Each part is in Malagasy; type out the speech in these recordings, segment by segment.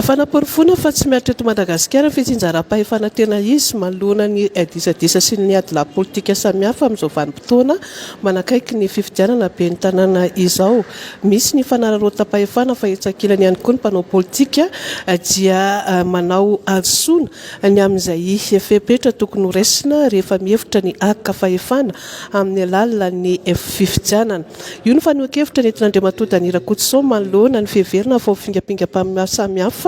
Fanaporofoana fa tsy mihatra eto Madagasikara ny fitsinjaram-pahefana tena izy manoloana ny disadisa sy ny adilahy politika samihafa amin'izao vanim-potoana manakaiky ny fifidianana ben'ny tanàna izao. Misy ny fanararaotam-pahefana fa etsy ankilany ihany koa ny mpanao politika dia manao hadisoana ny amin'izay fepetra tokony horaisina rehefa mihevitra ny haka fahefana amin'ny alalan'ny fifidianana. Io no fanehoan-kevitra nentin'Andriamatoa Dany Rakotoson manoloana ny fiheverana fa ho fingampingam-pamina samihafa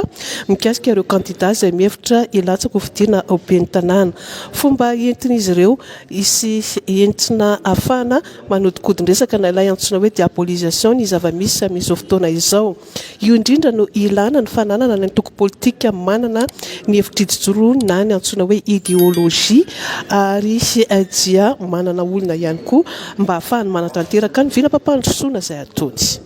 mikasika ireo kandida izay mihevitra hilatsaka ho fidiana ho ben'ny tanàna. Fomba entin'izy ireo sy entina ahafahana manodinkodin-dresaka na ilay antsoina hoe diabolisation ny zava-misy amin'izao fotoana izao. Io indrindra no ilana ny fananana ny antoko politika manana ny hevitr'ijoro na ny antsoina hoe idéologie ary dia manana olona ihany koa mba ahafahany manatanteraka ny vinam-pampandrosoana izay ataony.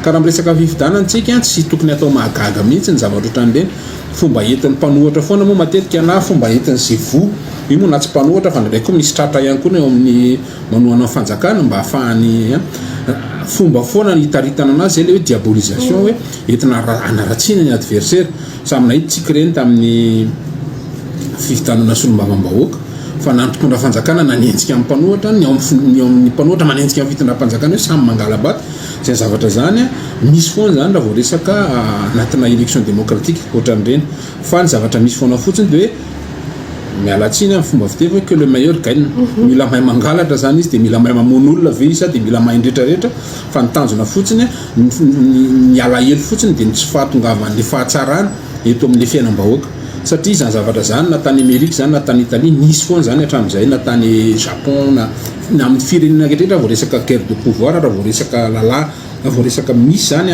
Ka raha miresaka fifidianana tsika, tsy tokony atao mahagaga mihitsy ny zavatra ohatran'ireny. Fomba entin'ny mpanohitra foana moa matetika na fomba entin'izay voa io moa na tsy mpanohitra fa indraindray koa misy tratra ihany koa ny eo amin'ny manohana ny fanjakana mba ahafahany fomba foana ny hitaritana anazy zay le hoe diabolisation, hoe entina anaratsiana ny adversaire. Samy nahita tsika ireny tamin'ny fifidianana solombavambahoaka fa na ny mpitondra fanjakana nanenjika amin'ny mpanohitra, ny ao amin'ny mpanohitra manenjika amin'ny fitondram-panjakana hoe samy mangala-bato. Zay zavatra zany misy foana zany raha vao resaka anatina élection démocratique ohatran'ireny, fa ny zavatra misy foana fotsiny de hoe, miala tsiny amin'ny fomba fiteny, hoe que le meilleur gagne. Mila mahay mangalatra zany izy, de mila mahay mamono olona ve izy, de mila mahay ndretraretra, fa ny tanjona fotsiny, ny alahelo fotsiny de ny tsy fahatongavan'le fahatsarana eto amin'le fiainam-bahoaka, satria zany zavatra zany na tany Amerika zany na tany Italie nisy foana zany hatramin'izay, na tany Japon na amin'ny firenena rehetra, vao resaka guerre de pouvoir, raha vao resaka lalà, raha vao resaka misy zany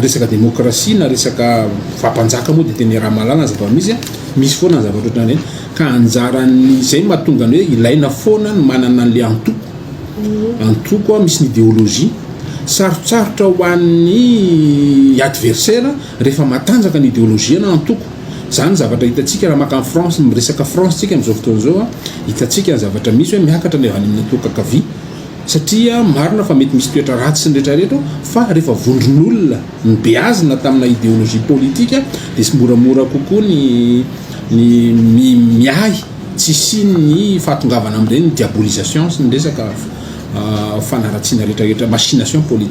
resaka démocratie na resaka fampanjaka moa, de tena raha mahalala ny zava-misy, misy foana ny zavatra ohatran'ireny. Ka anjaran'ny zay mahatonga ny hoe ilaina foana ny manana an'le antoko misy ny idéologie. Sarotsarotra ho an'ny adversaire rehefa matanjaka ny idéologie na antoko zany. Zavatra hitantsika raha maka ny France, miresaka France tsika am'izao fotoana zao, hitantsika ny zavatra misy hoe miakatra ny avy any amin'ny antoko ankavia, satria marina fa mety misy toetra ratsy sy ny rehetrarehetra, fa rehefa vondron'olona ny beazina tamina idéologie politique de sy moramora kokoa ny miahy tsy siny ny fahatongavana am'ireny diabolisation sy ny resaka fanaratsiana rehetrarehetra, machination politique.